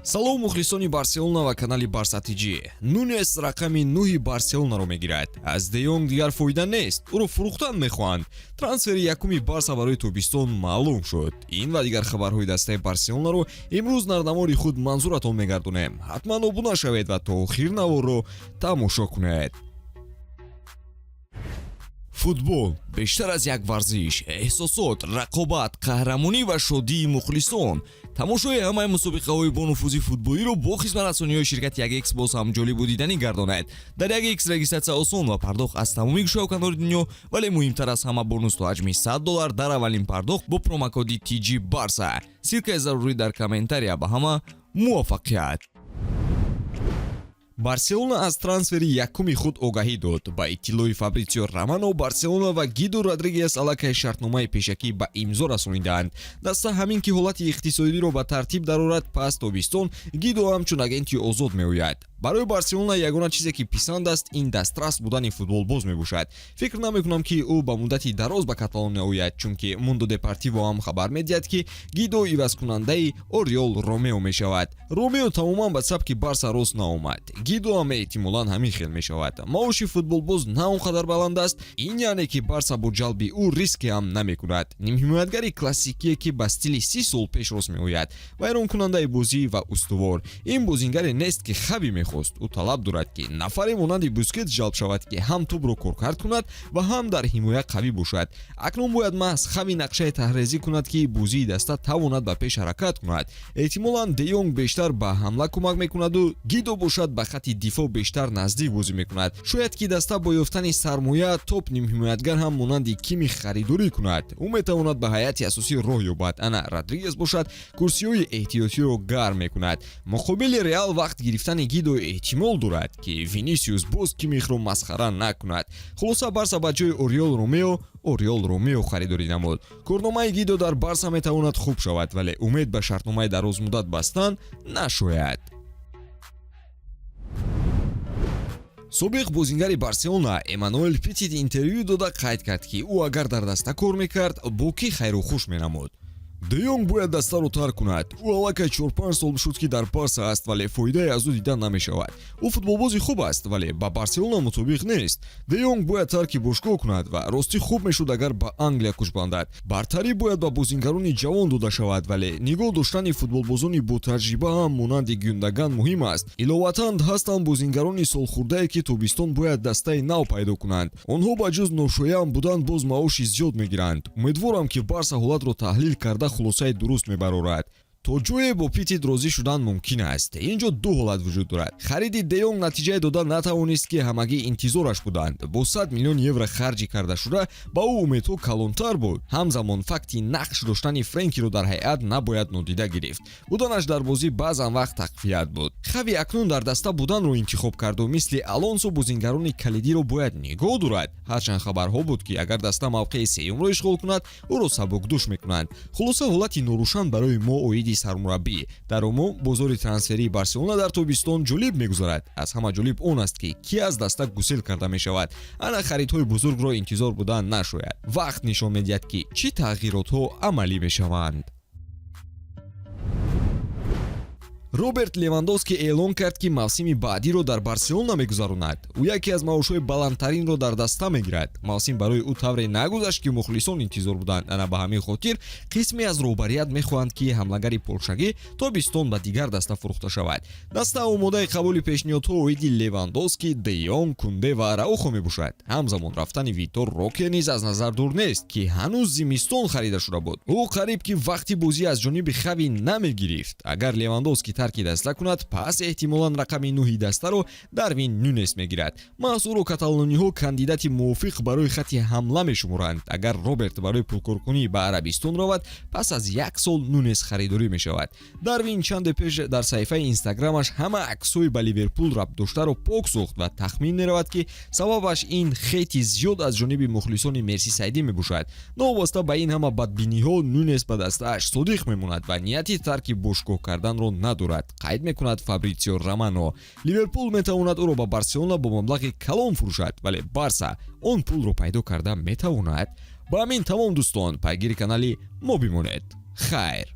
Салом, мухлисони Барселона ва канали Барса ТЖ. Нунес рақами нӯҳи Барселонаро мегирад. Аз Де Йонг дигар фоида нест, ӯро фурӯхтан мехоҳанд. Трансфери якуми Барса барои тобистон маълум шуд. Ин ва дигар хабарҳои дастаи Барселонаро имрӯз дар навори худ манзуратон мегардонем. Ҳатман обуна шавед ва то охир наворро тамошо кунед. Футбол бештар аз як варзиш, эҳсосот, рақобат, қаҳрамонӣ ва шодии мухлисон. Тамошои ҳамаи мусобиқаҳои бонуфузи футболиро бо хизматрасониҳои ширкати 1X боз ҳам ҷолибу диданӣ гардонед. Дар 1X регистратсия осон ва пардохт аз тамоми гӯшаву канори дунё, вале муҳимтар аз ҳама, бонус то ҳаҷми 100 доллар дар аввалин пардохт бо промокоди TG Барса. Ссылкаи зарурӣ дар комментария. Ба ҳама муваффақият! Барселона аз трансфери якуми худ огаҳӣ дод. Ба иттилои Фабритсио Романо, Барселона ва Гидо Родригес аллакай шартномаи пешакӣ ба имзо расонидаанд. Даста ҳамин ки ҳолати иқтисодиро ба тартиб дарорад, пас тобистон Гидо ҳамчун агенти озод меояд. Барои Барселона ягона чизе, ки писанд аст, ин дастрас будани футболбоз мебошад. Фикр намекунам, ки ӯ ба муддати дароз ба Каталония ояд, чунки Мундо Депортиво ҳам хабар медиҳад, ки Гидо ивазкунандаи Ориол Ромео мешавад. Ромео тамоман ба сабки Барса рост наомад, Гидо ҳам эҳтимолан ҳамин хел мешавад. Маоши футболбоз на он қадар баланд аст, ин яъне ки Барса бо ҷалби ӯ риске ҳам намекунад. Нимҳимоятгари классикие, ки ба стили 30 сол пеш рост меояд, вайронкунандаи бозӣ ва устувор. Ин бозингаре нест, ки Хави мехост. Ӯ талаб дорад, ки нафаре монанди Бускет ҷалб шавад, ки ҳам тӯбро коркард кунад ва ҳам дар ҳимоя қавӣ бошад. Акнун бояд маҳз Хави нақшаи таҳрезӣ кунад, ки бозии даста тавонад ба пеш ҳаракат кунад. Эҳтимолан, Де Йонг бештар ба ҳамла кӯмак мекунаду Гидо бошад, ба хатти дифоъ бештар наздик бозӣ мекунад. Шояд ки даста бо ёфтани сармоя топ нимҳимоятгар ҳам монанди Кимих харидорӣ кунад. Ӯ метавонад ба ҳайати асосӣ роҳ ёбад, ана Родригес бошад, курсиҳои эҳтиётиро гарм мекунад. Муқобили Реал вақт гирифтани Гидо эҳтимол дорад, ки Винисиус боз Кимихро масхара накунад. Хулоса, Барса ба ҷои Ориол Ромео Ориол Ромео харидорӣ намуд. Корномаи Гидо дар Барса метавонад хуб шавад, вале умед ба шартномаи дарозмуддат бастан нашояд. Собиқ бозингари Барселона Эммануэл Питит интервю дода қайд кард, ки ӯ агар дар даста кор мекард, бо кӣ хайру хуш менамуд. Де Йонг бояд дастаро тарк кунад. Ӯ аллакай 4-5 сол шуд, ки дар Барса аст, вале фоидае аз ӯ дида намешавад. Ӯ футболбози хуб аст, вале ба Барселона мутобиқ нест. Де Йонг бояд тарки бошгоҳ кунад ва ростӣ хуб мешуд, агар ба Англия кӯчбандад. Бартарӣ бояд ба бозингарони ҷавон дода шавад, вале нигоҳ доштани футболбозони ботаҷриба ҳам монанди Гюндаган муҳим аст. Иловатан, ҳастанд бозингарони солхӯрдае, ки тобистон бояд дастаи нав пайдо кунанд. Онҳо ба ҷуз ношоям будан боз маоши зиёд мегиранд. Умедворам, ки Барса ҳолатро таҳлил карда, хулосаи дуруст мебарорад. То ҷое бо Питит розӣ шудан мумкин аст. Ин ҷо ду ҳолат вуҷуд дорад. Хариди Де Йонг натиҷае дода натавонист, ки ҳамагӣ интизораш буданд. Бо 100 миллион евро харҷи кардашуда ба ӯ умедҳо калонтар буд. Ҳамзамон, факти нақш доштани Френкиро дар ҳайат набояд нодида гирифт. Буданаш дар бозӣ баъзан вақт тақвият буд. Хави акнун дар даста буданро интихоб карду мисли Алонсо бозингарони калидиро бояд нигоҳ дорад, ҳарчанд хабарҳо буд, ки агар даста мавқеи сеюмро ишғол кунад, ӯро сабукдӯш мекунанд. Хулоса, ҳолати норӯшан барои мо оиди сармураббӣ. Дар умум, бозори трансферии Барселона дар тобистон ҷолиб мегузарад. Аз ҳама ҷолиб он аст, ки кӣ аз даста гусел карда мешавад. Ана харидҳои бузургро интизор будан нашояд. Вақт нишон медиҳад, ки чӣ тағйиротҳо амалӣ мешаванд. Роберт Левандовски эълон кард, ки мавсими баъдиро дар Барселона мегузаронад. Ӯ яке аз маошҳои баландтаринро дар даста мегирад. Мавсим барои ӯ тавре нагузашт, ки мухлисон интизор буданд. Ана ба ҳамин хотир қисме аз роҳбарият мехоҳанд, ки ҳамлагари полшагӣ тобистон ба дигар даста фурӯхта шавад. Даста омодаи қабули пешниҳодҳо оиди Левандовски, Де Йонг, Кунде ва Араухо мебошад. Ҳамзамон, рафтани Витор Роке низ аз назар дур нест, ки ҳанӯз зимистон харида шуда буд. Ӯ қариб ки вақти бозӣ аз ҷониби Хави намегирифт. Агар Левандовски тарки даста кунад, пас эҳтимолан рақами нӯҳи дастаро Дарвин Нюнес мегирад. Маҳз ӯро каталониҳо кандидати мувофиқ барои хатти ҳамла мешуморанд. Агар Роберт барои пулкоркунӣ ба Арабистон равад, пас аз як сол Нунес харидорӣ мешавад. Дарвин чанде пеш дар саҳифаи Инстаграмаш ҳама аксҳои ба Ливерпул рабт доштаро пок сохт ва тахмин меравад, ки сабабаш ин хейти зиёд аз ҷониби мухлисони мерсисайдӣ мебошад. Новобаста ба ин ҳама бадбиниҳо, Нунес ба дастааш содиқ мемонад ва нияти тарки бошгоҳ карданро надорад, қайд мекунад Фабритсио Романо. Ливерпул метавонад ӯро ба Барселона бо маблағи калон фурӯшад, вале Барса он пулро пайдо карда метавонад? Ба ҳамин тамом, дӯстон. Пайгири канали мо бимонед. Хайр.